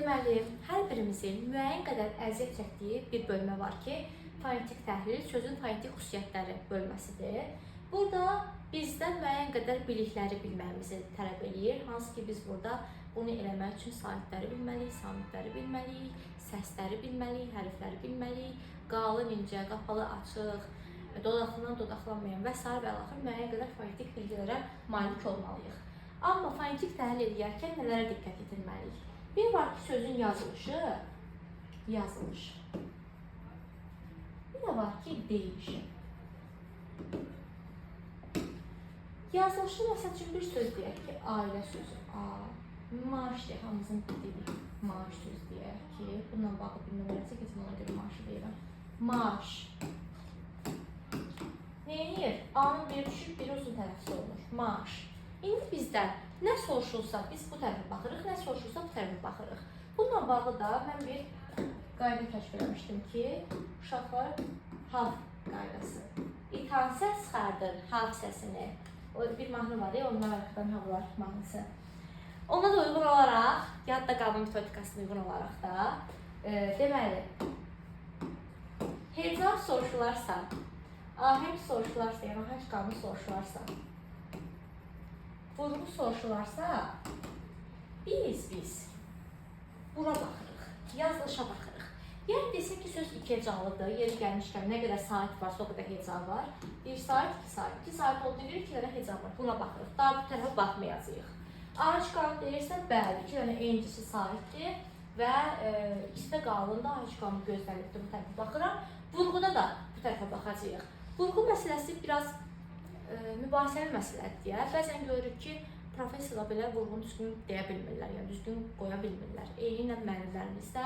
Deməli, hər birimizin müəyyən qədər əziyyət çəkdiyi bir bölmə var ki, fonetik təhlil sözün fonetik xüsusiyyətləri bölməsidir. Burada bizdən müəyyən qədər bilikləri bilməyimizi tələb eləyir. Hansı ki, biz burada bunu eləmək üçün saitləri bilməliyik, samitləri bilməliyik, səsləri bilməliyik, hərfləri bilməliyik, qalın, incə, qapalı, açıq, dodaqlanan, dodaqlanmayan və sair və ilaxır müəyyən qədər fonetik bilgilərə malik olmalıyıq. Amma fonetik təhlil edərkən nələrə diqqət yetirməliyik? Bir var ki, sözün yazılışı, yazılış. Bir də var ki, deyilişi. Yazılışı, məsəl üçün, bir söz deyək ki, ailə sözü, A, maaş deyək, hamımızın bildiyi maaş sözü deyək ki, bununla bağlı bir nömrəsi keçim, ona görə maaşı deyirəm. Maaş. Neyinir? A-nın biri düşür, biri uzun tələffüz olunur. Maaş. İndi bizdən nə soruşulsa biz bu tərəfə baxırıq, nə soruşulsa bu tərəfə baxırıq. Bununla bağlı da mən bir qayda kəşf eləmişdim ki, uşaqlar hav qaydası. İtan səs çıxardır hav səsini. O bir mahnı var ya, ondan arxadan havlar mahnısı. Ona da uyğun olaraq, yadda qalma metodikasına uyğun olaraq da, deməli, heca soruşularsa, ahəng soruşularsa, yəni ahəng qanunu soruşularsa, vurğu soruşularsa, biz bura baxırıq, yazılışa baxırıq. Yəni desək ki, söz iki hecalıdır, yeri gəlmişkən nə qədər sait varsa o qədər heca var. 1 saat, 2 saat, 2 saat olduğuna görə 2 dənə heca var, buna baxırıq. Daha bu tərəfə baxmayacağıq. Ahəng qanunu deyirsə, bəli, 2 dənə eynicisi saitdir və ikisi də qalındır, ahəng qanunu gözlənibdir, bu tərəfə baxıram. Vurğuda da bu tərəfə baxacağıq. Vurğu məsələsi biraz mübahisəli məsələdir deyə. Bəzən görürük ki, professorlar belə vurğunu düzgün deyə bilmirlər, yəni düzgün qoya bilmirlər. Eyni ilə müəllimlərimiz də,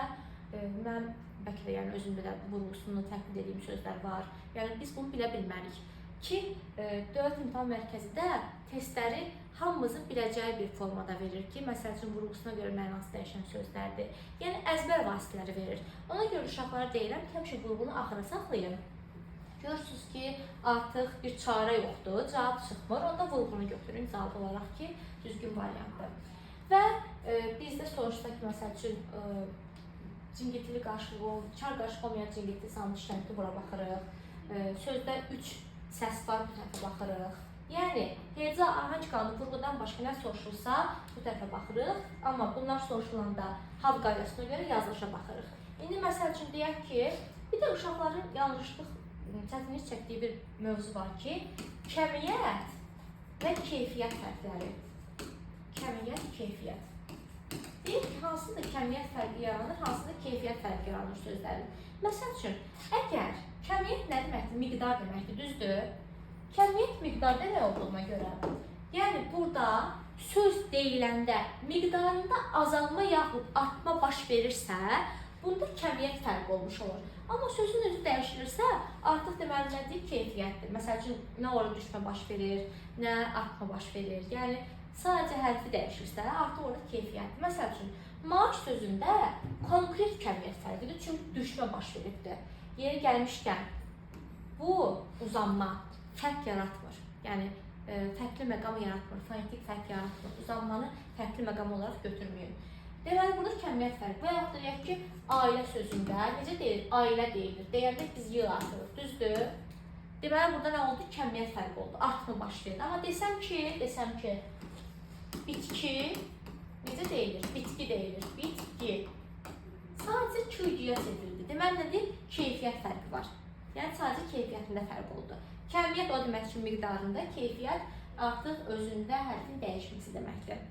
mən bəlkə də yəni özümdə də vurğusunu təklif etdiyim sözlər var. Yəni biz bunu bilə bilmərik ki, Dövlət İmtahan Mərkəzi də testləri hamımızın biləcəyi bir formada verir ki, məsəl üçün vurğusuna görə mənası dəyişən sözlərdir. Yəni əzbər vasitələri verir. Ona görə uşaqlara deyirəm ki, həmişə vurğunu axıra saxlayın. Görürsünüz ki, artıq bir çarə yoxdur, cavab çıxmır. Onda vurğunu götürün cavab olaraq ki, düzgün variantdır. Və bizdə soruşsa ki, məsəl üçün, cingiltili qarşılığı, çar qarşılığı olmayan cingiltili samit işləməkdə bura baxırıq. Sözdə 3 səs var, bu tərəfə baxırıq. Yəni, heca, ahəng qanunu, vurğudan başqa nə soruşulsa, bu tərəfə baxırıq. Amma bunlar soruşulanda hav qaydasına görə yazılışa baxırıq. İndi məsəl üçün deyək ki, bir də uşaqların yanlışlıq, çətinlik çəkdiyi bir mövzu var ki, kəmiyyət və keyfiyyət fərqləri. Kəmiyyət, keyfiyyət. Deyir ki, hansında kəmiyyət fərqi yaranır, hansında keyfiyyət fərqi yaranır sözlərin. Məsəl üçün, əgər kəmiyyət nə deməkdir? Miqdar deməkdir, düzdür? Kəmiyyət miqdar demək olduğuna görə, yəni burada söz deyiləndə miqdarında azalma yaxud artma baş verirsə, bunda kəmiyyət fərqi olmuş olur. Amma sözün özü dəyişilirsə, artıq deməli nədir? Keyfiyyətdir. Məsəl üçün, nə orada düşmə baş verir, nə artma baş verir. Yəni, sadəcə hərfi dəyişirsə, artıq orada keyfiyyətdir. Məsəl üçün, maaş sözündə konkret kəmiyyət fərqidir, çünki düşmə baş veribdir. Yeri gəlmişkən, bu uzanma fərq yaratmır. Yəni, fərqli məqam yaratmır, fonetik fərq yaratmır. Uzanmanı fərqli məqam olaraq götürməyin. Deməli, burada kəmiyyət fərqi. Və yaxud da deyək ki, ailə sözündə necə deyilir? Ailə deyilir. Deyəndə biz y artırıq, düzdür? Deməli, burada nə oldu? Kəmiyyət fərqi oldu. Artma baş verdi. Amma desəm ki, bitki necə deyilir? Bitki deyilir. Bitki. Sadəcə Q-yə çevrildi. Deməli, nədir? Keyfiyyət fərqi var. Yəni, sadəcə keyfiyyətində fərq oldu. Kəmiyyət o demək ki, miqdarında, keyfiyyət artıq özündə hərfin dəyişməsi deməkdir.